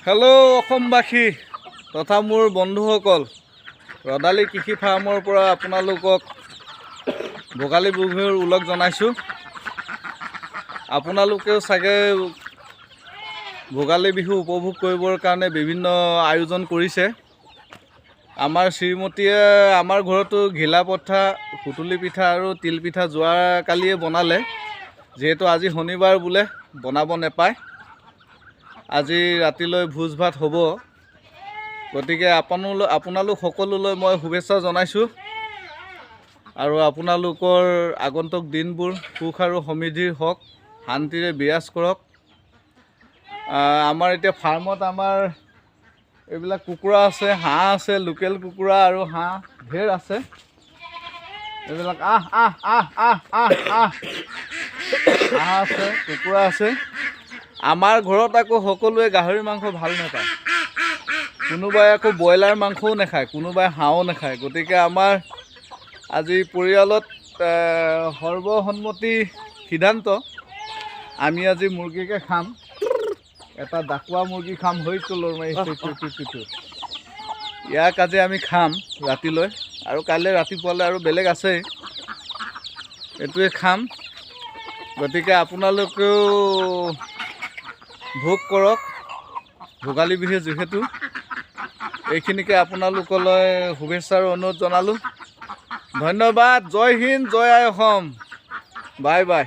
Hello' অসমবাসী তথা মোৰ বন্ধুসকল, ৰদালি কৃষি ফাৰ্মৰ পৰা আপোনালোকক ভোগালী বিহুৰ ওলগ জনাইছোঁ। আপোনালোকেও চাগে ভোগালী বিহু উপভোগ কৰিবৰ কাৰণে বিভিন্ন আয়োজন কৰিছে। আমাৰ শ্ৰীমতীয়ে আমাৰ ঘৰতো ঘিলা পিঠা, সুতুলি পিঠা আৰু তিল পিঠা যোৱাকালিয়ে বনালে। যিহেতু আজি শনিবাৰ বোলে বনাব নেপায়, আজি ৰাতিলৈ ভোজ ভাত হ'ব। গতিকে আপোনালোক সকলোলৈ মই শুভেচ্ছা জনাইছোঁ আৰু আপোনালোকৰ আগন্তুক দিনবোৰ সুখ আৰু সমৃদ্ধিৰ হওক, শান্তিৰে বিৰাজ কৰক। আমাৰ এতিয়া ফাৰ্মত আমাৰ এইবিলাক কুকুৰা আছে, হাঁহ আছে, লোকেল কুকুৰা আৰু হাঁহ ঢেৰ আছে। এইবিলাক আহ আহ আহ আহ আহ আহ হাঁহ আছে, কুকুৰা আছে। আমাৰ ঘৰত আকৌ সকলোৱে গাহৰি মাংস ভাল নাপায়, কোনোবাই আকৌ ব্ৰইলাৰ মাংসও নাখায়, কোনোবাই হাঁহো নাখায়। গতিকে আমাৰ আজি পৰিয়ালত সৰ্বসন্মতি সিদ্ধান্ত, আমি আজি মুৰ্গীকে খাম। এটা ডাকুৱা মুৰ্গী খাম। হৈ লৰ মাৰিছে। ইয়াক আজি আমি খাম ৰাতিলৈ আৰু কাইলৈ ৰাতিপুৱালৈ আৰু বেলেগ আছেই, এইটোৱে খাম। গতিকে আপোনালোকেও ভোগ কৰক ভোগালী বিহু যিহেতু। এইখিনিকে আপোনালোকলৈ শুভেচ্ছা আৰু অনুৰোধ জনালোঁ। ধন্যবাদ। জয় হিন্দ, জয় আই অসম। Bye bye.